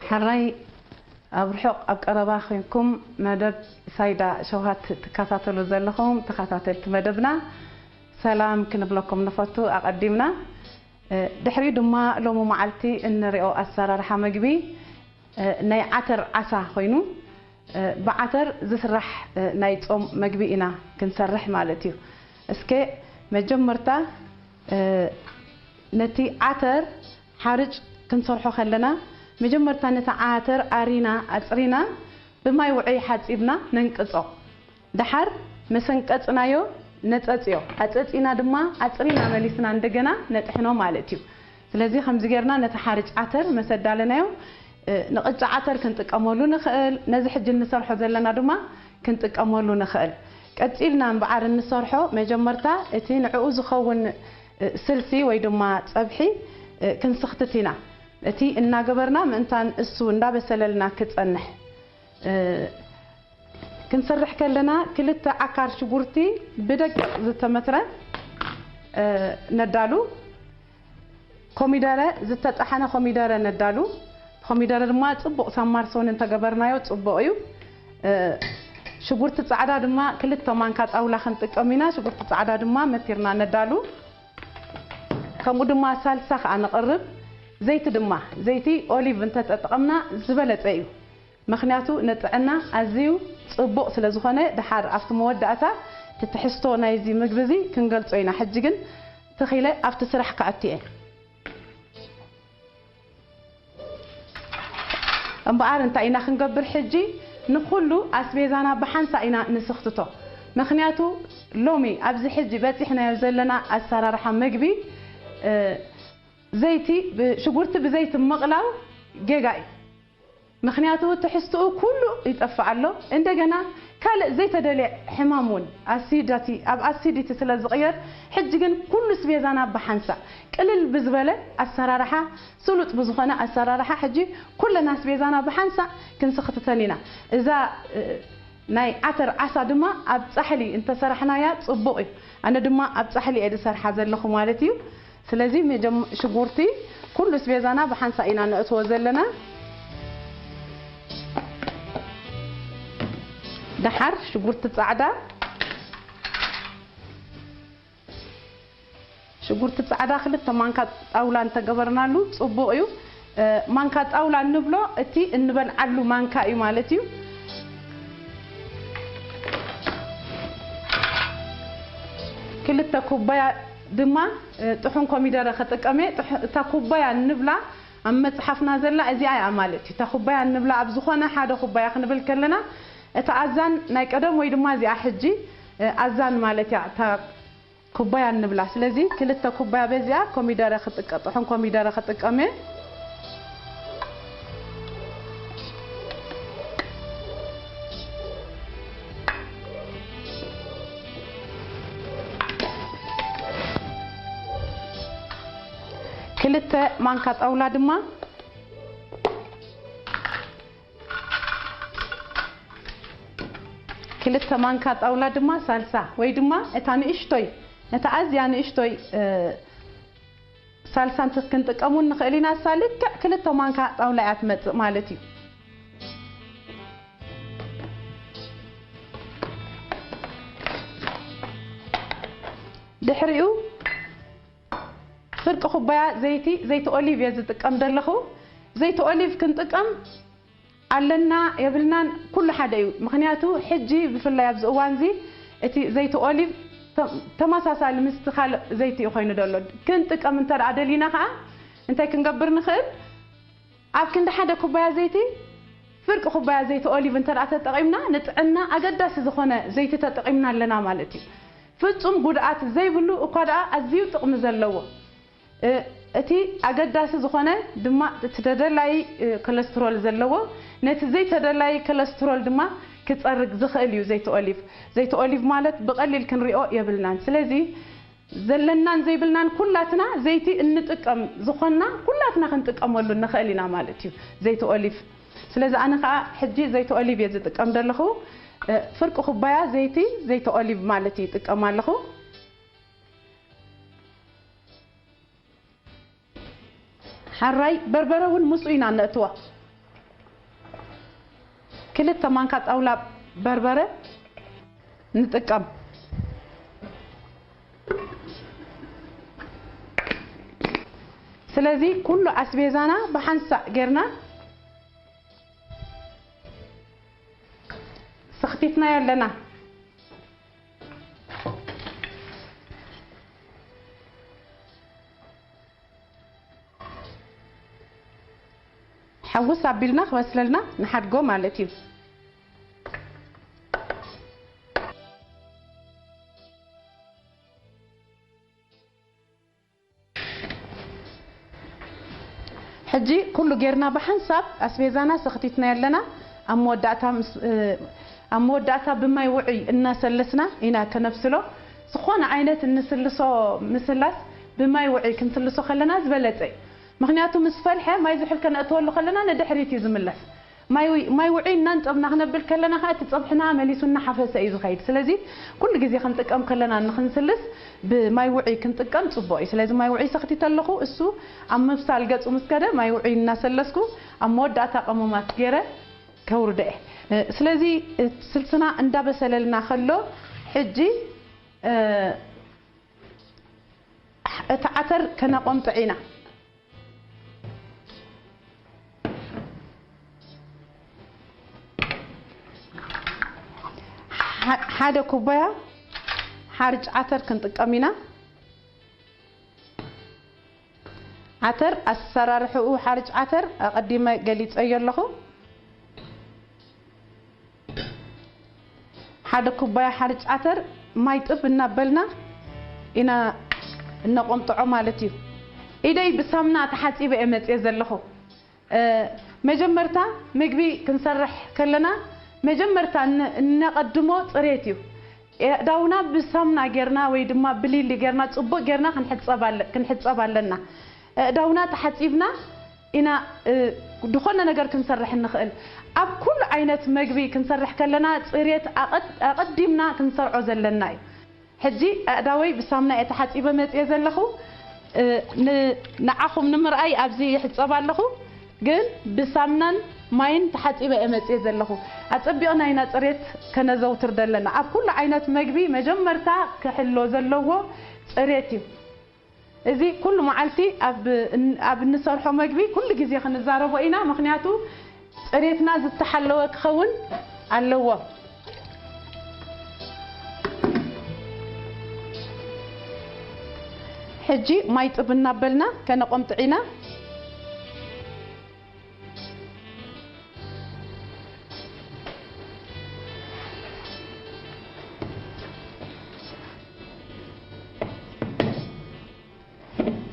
ሕራይ ኣብ ርሑቕ ኣብ ቀረባ ኮይንኩም መደብ ሳይዳ ሸውሃት ትከታተሉ ዘለኹም ተኸታተልቲ መደብና ሰላም ክንብለኩም ንፈቱ ኣቐዲምና። ድሕሪኡ ድማ ሎሚ መዓልቲ እንሪኦ ኣሰራርሓ መግቢ ናይ ዓተር ዓሳ ኮይኑ ብዓተር ዝስራሕ ናይ ጾም መግቢ ኢና ክንሰርሕ ማለት እዩ። እስከ መጀመርታ ነቲ ዓተር ሓርጭ ክንሰርሖ ከለና መጀመርታ ነቲ ዓተር ኣሪና ኣፅሪና ብማይ ውዑይ ሓፂብና ነንቅፆ። ደሓር መሰንቀፅናዮ ነፀፅዮ። ኣፀፂና ድማ ኣፅሪና መሊስና እንደገና ነጥሕኖ ማለት እዩ። ስለዚ ከምዚ ጌርና ነቲ ሓርጭ ዓተር መሰዳለናዮ ንቕጫ ዓተር ክንጥቀመሉ ንኽእል። ነዚ ሕጂ እንሰርሖ ዘለና ድማ ክንጥቀመሉ ንኽእል። ቀፂልና እምበኣር እንሰርሖ መጀመርታ እቲ ንዕኡ ዝኸውን ስልሲ ወይ ድማ ፀብሒ ክንስኽትት ኢና። እቲ እናገበርና ምእንታን እሱ እንዳበሰለልና ክፀንሕ ክንሰርሕ ከለና ክልተ ዓካር ሽጉርቲ ብደቂቕ ዝተመትረ ነዳሉ። ኮሚደረ ዝተጣሓነ ኮሚደረ ነዳሉ። ኮሚደረ ድማ ፅቡቕ ሳማርሶን እንተገበርናዮ ፅቡቕ እዩ። ሽጉርቲ ፃዕዳ ድማ ክልተ ማንካ ጣውላ ክንጥቀም ኢና። ሽጉርቲ ፃዕዳ ድማ መቲርና ነዳሉ። ከምኡ ድማ ሳልሳ ከዓ ንቕርብ። ዘይቲ ድማ ዘይቲ ኦሊቭ እንተተጠቐምና ዝበለፀ እዩ። ምኽንያቱ ንጥዕና ኣዝዩ ጽቡቕ ስለ ዝኾነ፣ ድሓር ኣብቲ መወዳእታ እቲ ትሕዝቶ ናይዚ ምግቢ እዚ ክንገልጾ ኢና። ሕጂ ግን ትኽ ኢለ ኣብቲ ስራሕ ክኣቱ እየ። እምበኣር እንታይ ኢና ክንገብር ሕጂ? ንኹሉ ኣስቤዛና ብሓንሳእ ኢና ንስኽትቶ። ምኽንያቱ ሎሚ ኣብዚ ሕጂ በጺሕናዮ ዘለና ኣሰራርሓ መግቢ፣ እ፣ ዘይቲ፣ ብ-፣ ሽጉርቲ ብዘይቲ ምቕላው ጌጋ እዩ። ምኽንያቱ ትሕዝትኡ ኩሉ ይጠፍእ ኣሎ። እንደገና ካልእ ዘይተደልየ ሕማም እውን፣ ኣሲዳቲ፣ ኣብ ኣሲዲቲ ስለ ዝቕየር፣ ሕጂ ግን ኩሉ ኣስቤዛና ብሓንሳእ ቅልል ብዝበለ ኣሰራርሓ፣ ስሉጥ ብዝኾነ ኣሰራርሓ ሕጂ ኩለን ኣስቤዛና ብሓንሳእ ክንስኽትተን ኢና። እዛ፣ እ፣ ናይ ዓተር ዓሳ ድማ ኣብ ጻሕሊ እንተሰራሕናያ ጽቡቕ እዩ። ኣነ ድማ ኣብ ጻሕሊ እየ ዝሰርሓ ዘለኹ ማለት እዩ። ስለዚ መጀም-፣ ሽጉርቲ ኩሉ ኣስቤዛና ብሓንሳእ ኢና ነእትዎ ዘለና። ደሓር ሽጉርቲ ጻዕዳ፣ ሽጉርቲ ጻዕዳ ክልተ ማንካ ጣውላ እንተገበርናሉ ጽቡቕ እዩ። እ፣ ማንካ ጣውላ እንብሎ እቲ እንበልዓሉ ማንካ እዩ ማለት እዩ። ክልተ ኩባያ ድማ፣ እ፣ ጥሑን ኮሚደረ ክጥቀም እየ። ጥሕ-፣ እታ ኩባያ እንብላ ኣብ መጽሓፍና ዘላ እዚኣ እያ ማለት እዩ። እታ ኩባያ እንብላ ኣብ ዝኾነ ሓደ ኩባያ ክንብል ከለና፣ እታ ኣዛን ናይ ቀደም ወይ ድማ እዚኣ ሕጂ፣ እ፣ ኣዛን ማለት እያ። እታ ኩባያ እንብላ። ስለዚ ክልተ ኩባያ በዚኣ ኮሚደረ ክጥቀ-፣ ጥሑን ኮሚደረ ክጥቀም እየ። ክልተ ማንካ ጣውላ ድማ፣ ክልተ ማንካ ጣውላ ድማ ሳልሳ ወይ ድማ እታ ንእሽቶይ፣ ነታ ኣዝያ ንእሽቶይ፣ እ፣ ሳልሳ እንተ ክንጥቀም እውን ንኽእል ኢና። እሳ ልክዕ ክልተ ማንካ ጣውላ እያ ትመጽእ ማለት እዩ። ድሕሪኡ ፍርቂ ኩባያ ዘይቲ፣ ዘይቲ ኦሊቭ እየ ዝጥቀም ዘለኹ። ዘይቲ ኦሊቭ ክንጥቀም ኣለና የብልናን ኩሉ ሓደ እዩ። ምኽንያቱ ሕጂ ብፍላይ ኣብዚ እዋን እዚ እቲ ዘይቲ ኦሊቭ ተመሳሳሊ ምስቲ ካልእ ዘይቲ እዩ ኮይኑ ዘሎ። ክንጥቀም እንተ ደኣ ደሊና ከዓ እንታይ ክንገብር ንኽእል? ኣብ ክንዲ ሓደ ኩባያ ዘይቲ ፍርቂ ኩባያ ዘይቲ ኦሊቭ እንተ ደኣ ተጠቒምና፣ ንጥዕና ኣገዳሲ ዝኾነ ዘይቲ ተጠቒምና ኣለና ማለት እዩ። ፍጹም ጉድኣት ዘይብሉ እኳ ደኣ ኣዝዩ ጥቕሚ ዘለዎ፣ እ፣ እቲ ኣገዳሲ ዝኾነ ድማ እቲ ተደላዪ፣ እ፣ ኮለስትሮል ዘለዎ፣ ነቲ ዘይተደላዪ ኮለስትሮል ድማ ክጸርግ ዝኽእል እዩ ዘይቲ ኦሊቭ። ዘይቲ ኦሊቭ ማለት ብቐሊል ክንሪኦ የብልናን። ስለዚ ዘለናን ዘይብልናን ኩላትና ዘይቲ እንጥቀም ዝኾንና ኩላትና ክንጥቀመሉ ንኽእል ኢና ማለት እዩ ዘይቲ ኦሊቭ። ስለዚ ኣነ ኸኣ ሕጂ ዘይቲ ኦሊቭ እየ ዝጥቀም ዘለኹ። እ፣ ፍርቂ ኩባያ ዘይቲ፣ ዘይቲ ኦሊቭ ማለት እዩ ይጥቀም ኣለኹ። ሓራይ በርበረ እውን ምስኡ ኢና ነእትዋ። ክልተ ማንካ ጣውላ በርበረ ንጥቀም። ስለዚ ኩሉ ኣስቤዛና ብሓንሳእ ጌርና ሰኽቲትናዮ ኣለና። ሓውስ ኣቢልና ክበስለልና ንሓድጎ ማለት እዩ። ሕጂ ኩሉ ጌርና ብሓንሳብ ኣስቤዛና ሰኽቲትና ኣለና። ኣብ መወዳእታ ምስ-፣ እ፣ ኣብ መወዳእታ ብማይ ውዑይ እናሰለስና ኢና ከነብስሎ። ዝኾነ ዓይነት እንስልሶ ምስላስ ብማይ ውዑይ ክንስልሶ ከለና ዝበለጸ እዩ። ምኽንያቱ ምስ ፈልሐ ማይ ዝሑል ከነእትወሉ ከለና ንድሕሪት እዩ ዝምለስ። ማይ ውይ-፣ ማይ ውዑይ እናንጸብና ክነብል ከለና ኸኣ እቲ ጸብሕና መሊሱ እናሓፈሰ እዩ ዝኸይድ። ስለዚ ኩሉ ግዜ ክንጥቀም ከለና ንኽንስልስ ብማይ ውዑይ ክንጥቀም ጽቡቕ እዩ። ስለዚ ማይ ውዑይ ሰኽቲተ ኣለኹ። እሱ ኣብ ምብሳል ገጹ ምስ ከደ ማይ ውዑይ እናሰለስኩ ኣብ መወዳእታ ቀመማት ገይረ ከውርዶ እየ። ስለዚ ስልስና እንዳበሰለልና ከሎ ሕጂ፣ እ፣ እቲ ዓተር ከነቆምጥዕ ኢና። ሓ-፣ ሓደ ኩባያ ሓርጭ ዓተር ክንጥቀም ኢና። ዓተር ኣሰራርሕኡ፣ ሓርጭ ዓተር ኣቐዲመ ገሊጸዮ ኣለኹ። ሓደ ኩባያ ሓርጭ ዓተር ማይ ጥብ እናበልና ኢና እነቆምጥዖ ማለት እዩ። ኢደይ ብሳምና ተሓጺበ እየ መጽየ ዘለኹ። እ፣ መጀመርታ ምግቢ ክንሰርሕ ከለና መጀመርታ እነ-፣ እነቐድሞ ጽሬት እዩ። ኣእዳውና ብሳምና ጌርና ወይ ድማ ብሊሊ ጌርና ጽቡቕ ጌርና ክንሕጸብ ኣለ-፣ ክንሕጸብ ኣለና። ኣእዳውና ተሓጺብና ኢና፣ እ፣ ዝኾነ ነገር ክንሰርሕ እንኽእል። ኣብ ኩሉ ዓይነት መግቢ ክንሰርሕ ከለና ጽሬት ኣቐድ-፣ ኣቐዲምና ክንሰርዖ ዘለና እዩ። ሕጂ ኣእዳወይ ብሳምና እየ ተሓጺበ መጽየ ዘለኹ። እ፣ ን-፣ ንዓኹም ንምርኣይ ኣብዚ ይሕጸብ ኣለኹ፣ ግን ብሳምናን ማይን ተሓጺበ እየ መጽየ ዘለኹ። ኣጸቢቕና ኢና ጽሬት ከነዘውትር ዘለና። ኣብ ኩሉ ዓይነት መግቢ መጀመርታ ክሕሎ ዘለዎ ጽሬት እዩ። እዚ ኩሉ መዓልቲ ኣብ እን-፣ ኣብ እንሰርሖ መግቢ ኩሉ ግዜ ክንዛረቦ ኢና፣ ምኽንያቱ ጽሬትና ዝተሓለወ ክኸውን ኣለዎ። ሕጂ ማይ ጥብ እናበልና ከነቆምጥዕ ኢና።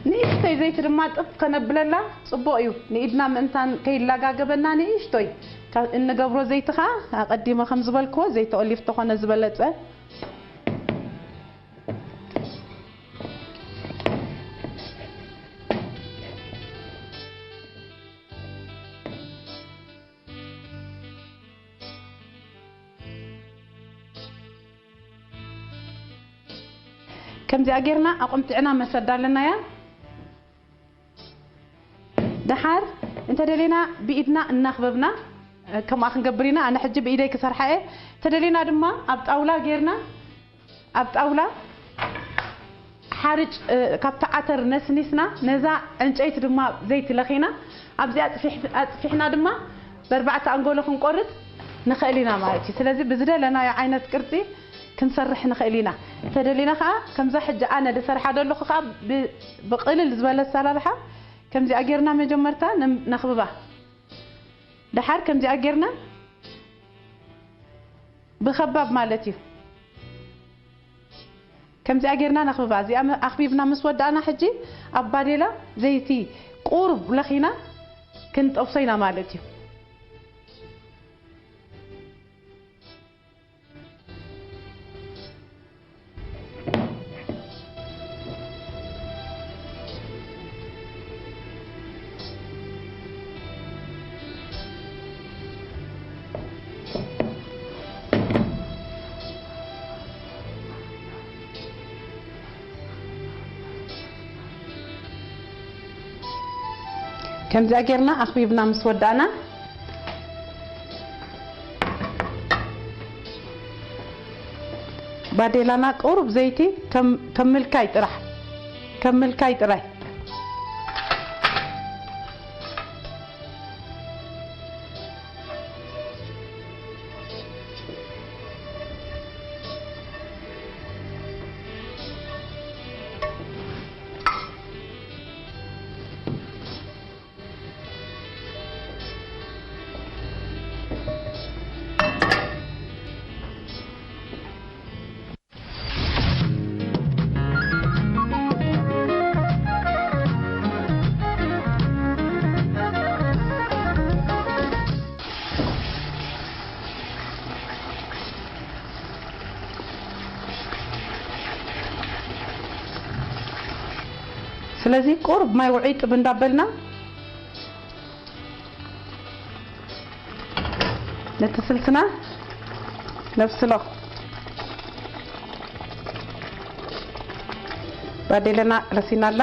ንእሽተይ ዘይቲ ድማ ጥፍ ከነብለላ ጽቡቕ እዩ። ንኢድና ምእንታን ከይላጋገበና ንእሽቶይ ካብ እንገብሮ ዘይቲ ኸኣ ኣቐዲመ ከም ዝበልክዎ ዘይቲ ኦሊቭ ተኾነ ዝበለጸ። ከምዚኣ ጌርና ኣቆምጢዕና መሰዳ ኣለናያ። ደሓር እንተደሊና ብኢድና እናኽበብና ከምኣ ክንገብር ኢና። ኣነ ሕጂ ብኢደይ ክሰርሓ እየ። እንተደሊና ድማ ኣብ ጣውላ ጌርና፣ ኣብ ጣውላ ሓርጭ፣ እ፣ ካብቲ ዓተር ነስኒስና፣ ነዛ ዕንጨይቲ ድማ ዘይቲ ለኺና፣ ኣብዚኣ ኣጥፊሕ-፣ ኣጥፊሕና ድማ ብኣርባዕተ ኣንጎሎ ክንቆርጽ ንኽእል ኢና ማለት እዩ። ስለዚ ብዝደለናዮ ዓይነት ቅርጺ ክንሰርሕ ንኽእል ኢና። እንተደሊና ኸዓ ከምዛ ሕጂ ኣነ ዝሰርሓ ዘለኹ ኸዓ ብ-፣ ብቕልል ዝበለ ኣሰራርሓ ከምዚኣ ጌርና መጀመርታ ንም-፣ ነኽብባ። ደሓር ከምዚኣ ጌርና ብኸባብ ማለት እዩ። ከምዚኣ ጌርና ነኽብባ። እዚኣ መ-፣ ኣኽቢብና ምስ ወዳእና ሕጂ ኣብ ባዴላ ዘይቲ ቁሩብ ለኺና ክንጠብሶ ኢና ማለት እዩ። ከምዚኣ ጌርና ኣኽቢብና ምስ ወዳእና፣ ባዴላና ቁሩብ ዘይቲ ከም፣ ከም ምልካይ ጥራሕ፣ ከም ምልካይ ጥራይ። ስለዚ ቁሩብ ማይ ውዑይ ጥብ እንዳበልና ነቲ ስልስና ነብስሎ። ባዴለና ረሲና ኣላ።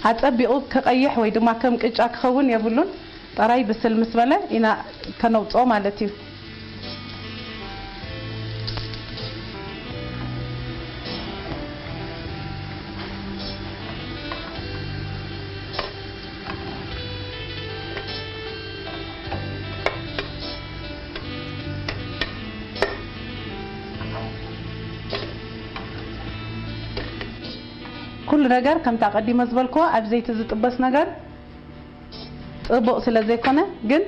ኣጸቢቑ ክቐይሕ ወይ ድማ ከም ቅጫ ክኸውን የብሉን። ጥራይ ብስል ምስ በለ ኢና ከነውጽኦ ማለት እዩ። ኩሉ ነገር ከምታ ቀዲመ ዝበልክዎ ኣብ ዘይቲ ዝጥበስ ነገር ጽቡቕ ስለ ዘይኮነ፣ ግን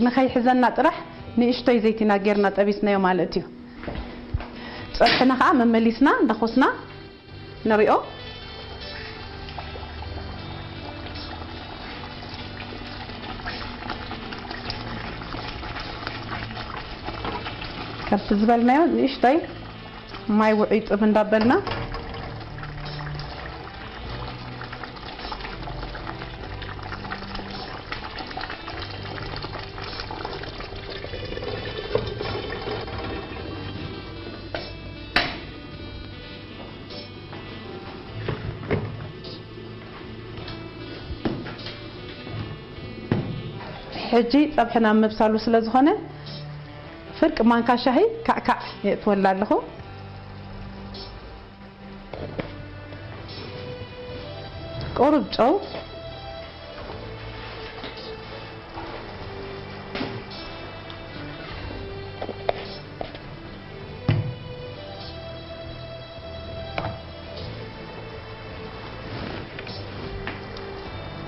ንኸይሕዘና ጥራሕ ንእሽቶይ ዘይቲና ጌርና ጠቢስናዮ ማለት እዩ። ጸብሕና ኸዓ መመሊስና እንዳኾስና ንሪኦ። ከምቲ ዝበልናዮ ንእሽቶይ ማይ ውዑይ ጥብ እንዳበልና፣ ሕጂ ጸብሕና ምብሳሉ ስለ ዝኾነ፣ ፍርቂ ማንካ ሻሂ ካዕካዕ የእትወላ ኣለኹ። ቁሩብ ጨው፣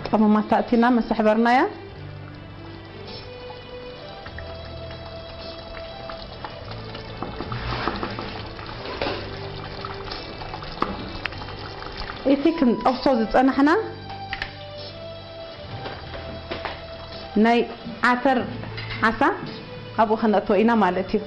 ቀመማት ኣእቲና መሰሕበርናያ። እቲ ክንጠብሶ ዝጸናሕና ናይ ዓተር ዓሳ ኣብኡ ከነእትዎ ኢና ማለት እዩ።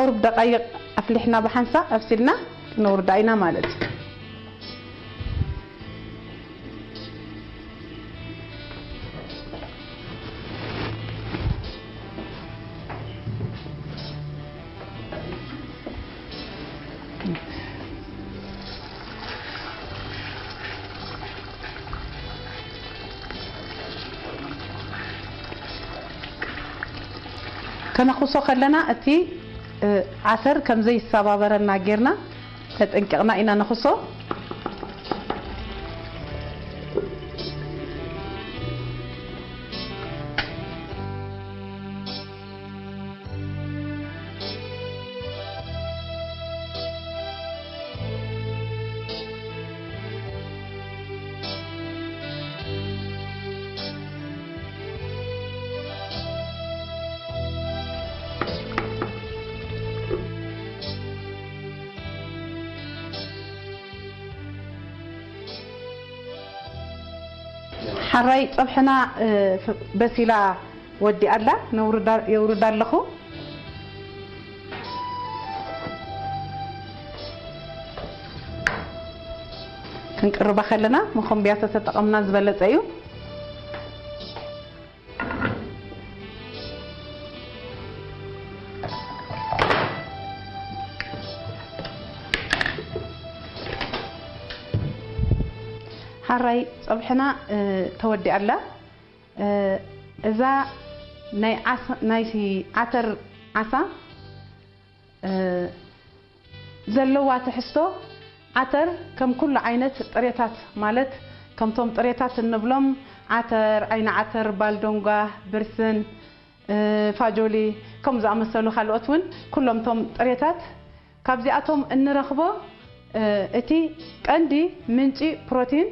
ቁሩብ ደቃይቕ ኣፍሊሕና ብሓንሳእ ኣብሲልና ክነውርዳ ኢና ማለት እዩ። ከነኹሶ ከለና እቲ ዓተር ከም ዘይሰባበረና ጌርና ተጠንቂቕና ኢና ንኹሶ። ሓራይ ጸብሕና በሲላ ወዲኣ ኣላ። የውርዳ ኣለኹ። ክንቅርባ ከለና መኾንብያ ተተጠቐምና ዝበለጸ እዩ። ሓራይ ጸብሕና ተወዲኣ ኣላ። እዛ ናይ ዓተር ዓሳ ዘለዋ ትሕዝቶ፣ ዓተር ከም ኩሉ ዓይነት ጥሬታት፣ ማለት ከምቶም ጥሬታት እንብሎም ዓተር፣ ዓይኒ ዓተር፣ ባልዶንጓ፣ ብርስን፣ ፋጆሊ፣ ከም ዝኣመሰሉ ካልኦት እውን፣ ኩሎም ቶም ጥሬታት ካብዚኣቶም እንረኽቦ እቲ ቀንዲ ምንጪ ፕሮቲን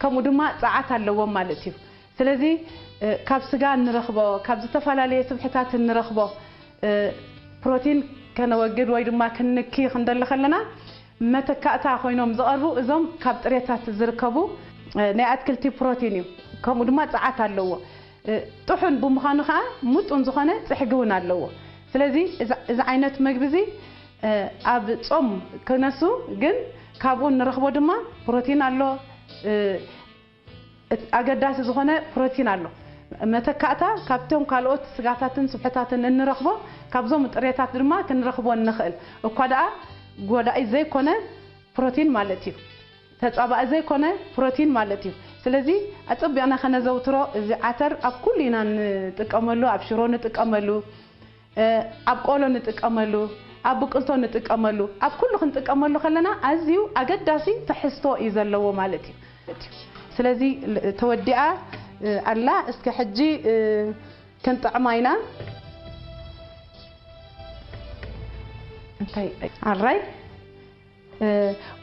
ከምኡ ድማ ጸዓት ኣለዎም ማለት እዩ። ስለዚ ካብ ስጋ እንረኽቦ፣ ካብ ዝተፈላለየ ስብሕታት እንረኽቦ ፕሮቲን ከነወግድ ወይ ድማ ክንንኪ ክንደሊ ከለና፣ መተካእታ ኮይኖም ዝቐርቡ እዞም ካብ ጥሬታት ዝርከቡ ናይ ኣትክልቲ ፕሮቲን እዩ። ከምኡ ድማ ጸዓት ኣለዎ። ጥሑን ብምዃኑ ከዓ ምጡን ዝኾነ ጽሕጊ እውን ኣለዎ። ስለዚ እዚ ዓይነት መግቢ እዚ ኣብ ጾም ክነሱ፣ ግን ካብኡ እንረኽቦ ድማ ፕሮቲን ኣሎ። ኣገዳሲ ዝኾነ ፕሮቲን ኣሎ። መተካእታ ካብቶም ካልኦት ስጋታትን ስብሕታትን እንረኽቦ፣ ካብዞም ጥሬታት ድማ ክንረኽቦ እንኽእል፣ እኳ ደኣ ጎዳኢ ዘይኮነ ፕሮቲን ማለት እዩ። ተጻባኢ ዘይኮነ ፕሮቲን ማለት እዩ። ስለዚ ኣጸቢቕና ከነዘውትሮ፣ እዚ ዓተር ኣብ ኩሉ ኢና እንጥቀመሉ፣ ኣብ ሽሮ ንጥቀመሉ፣ ኣብ ቆሎ ንጥቀመሉ፣ ኣብ ብቅልቶ ንጥቀመሉ፣ ኣብ ኩሉ ክንጥቀመሉ ከለና ኣዝዩ ኣገዳሲ ትሕዝቶ እዩ ዘለዎ ማለት እዩ። ስለዚ ተወዲኣ ኣላ። እስከ ሕጂ ክንጥዕማ ኢና። እንታይ ኣራይ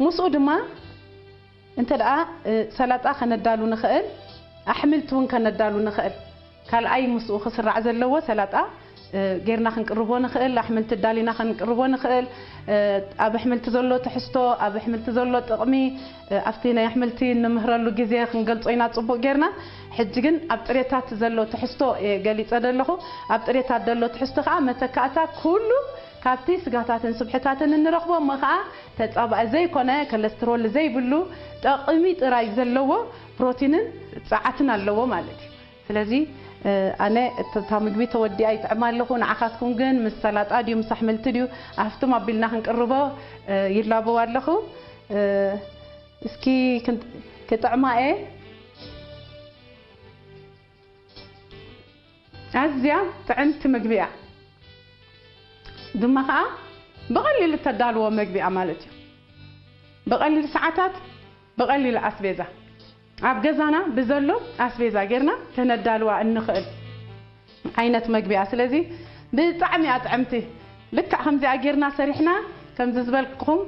ምስኡ ድማ እንተ ደኣ ሰላጣ ከነዳሉ ንኽእል፣ ኣሕምልቲ እውን ከነዳሉ ንኽእል። ካልኣይ ምስኡ ክስራዕ ዘለዎ ሰላጣ ጌርና ክንቅርቦ ንኽእል፣ ኣሕምልቲ ዳሊና ክንቅርቦ ንኽእል። ኣብ ኣሕምልቲ ዘሎ ትሕዝቶ፣ ኣብ ኣሕምልቲ ዘሎ ጥቕሚ ኣብቲ ናይ ኣሕምልቲ እንምህረሉ ግዜ ክንገልጾ ኢና ጽቡቕ ጌርና። ሕጂ ግን ኣብ ጥሬታት ዘሎ ትሕዝቶ እየ ገሊጸ ዘለኹ። ኣብ ጥሬታት ዘሎ ትሕዝቶ ከኣ መተካእታ ኩሉ ካብቲ ስጋታትን ስብሕታትን እንረኽቦ እሞ ከኣ ተጻባኢ ዘይኮነ፣ ኮለስትሮል ዘይብሉ፣ ጠቕሚ ጥራይ ዘለዎ ፕሮቲንን ጸዓትን ኣለዎ ማለት እዩ። ስለዚ ኣነ እታ ምግቢ ተወዲኣ ይጥዕማ ኣለኹ። ንዓኻትኩም ግን ምስ ሰላጣ ድዩ ምስ ኣሕምልቲ ድዩ ኣፍትም ኣቢልና ክንቅርቦ ይላበው ኣለኹ። እስኪ ክጥዕማ እየ። ኣዝያ ጥዕምቲ ምግቢ እያ። ድማ ኸዓ ብቐሊሉ እተዳልዎ መግቢ እያ ማለት እዩ። ብቐሊል ሰዓታት፣ ብቐሊል ኣስቤዛ፣ ኣብ ገዛና ብዘሎ ኣስቤዛ ጌርና ከነዳልዋ እንኽእል ዓይነት መግቢ እያ። ስለዚ ብጣዕሚ እያ ጥዕምቲ። ልክዕ ከምዚኣ ጌርና ሰሪሕና፣ ከምዚ ዝበልኩኹም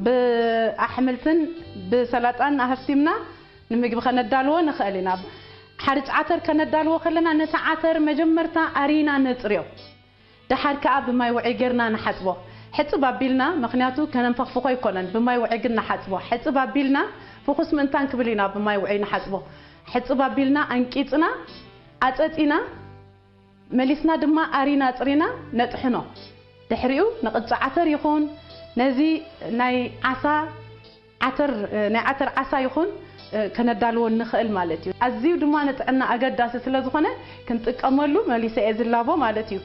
ብኣሕምልትን ብሰላጣን ኣህፍቲምና ንምግቢ ከነዳልዎ ንኽእል ኢና። ሓርጭ ዓተር ከነዳልዎ ከለና፣ ነቲ ዓተር መጀመርታ ኣሪና ነጽርዮ። ደሓር ከኣ ብማይ ውዑይ ጌርና ንሓጽቦ። ሕጽብ ኣቢልና፣ ምኽንያቱ ከነንፈኽፍኾ ኣይኮነን፣ ብማይ ውዑይ ግን ንሓጽቦ። ሕጽብ ኣቢልና፣ ፍኹስ ምእንታን ክብል ኢና ብማይ ውዑይ ንሓጽቦ። ሕጽብ ኣቢልና፣ ኣንቂጽና፣ ኣጸጺና፣ መሊስና ድማ ኣሪና ኣጽሪና ነጥሕኖ። ድሕሪኡ ንቕጫ ዓተር ይኹን ነዚ ናይ ዓሳ ዓተር ናይ ዓተር ዓሳ ይኹን ከነዳልዎ ንኽእል ማለት እዩ። ኣዝዩ ድማ ንጥዕና ኣገዳሲ ስለ ዝኾነ ክንጥቀመሉ መሊሰ እየ ዝላቦ ማለት እዩ።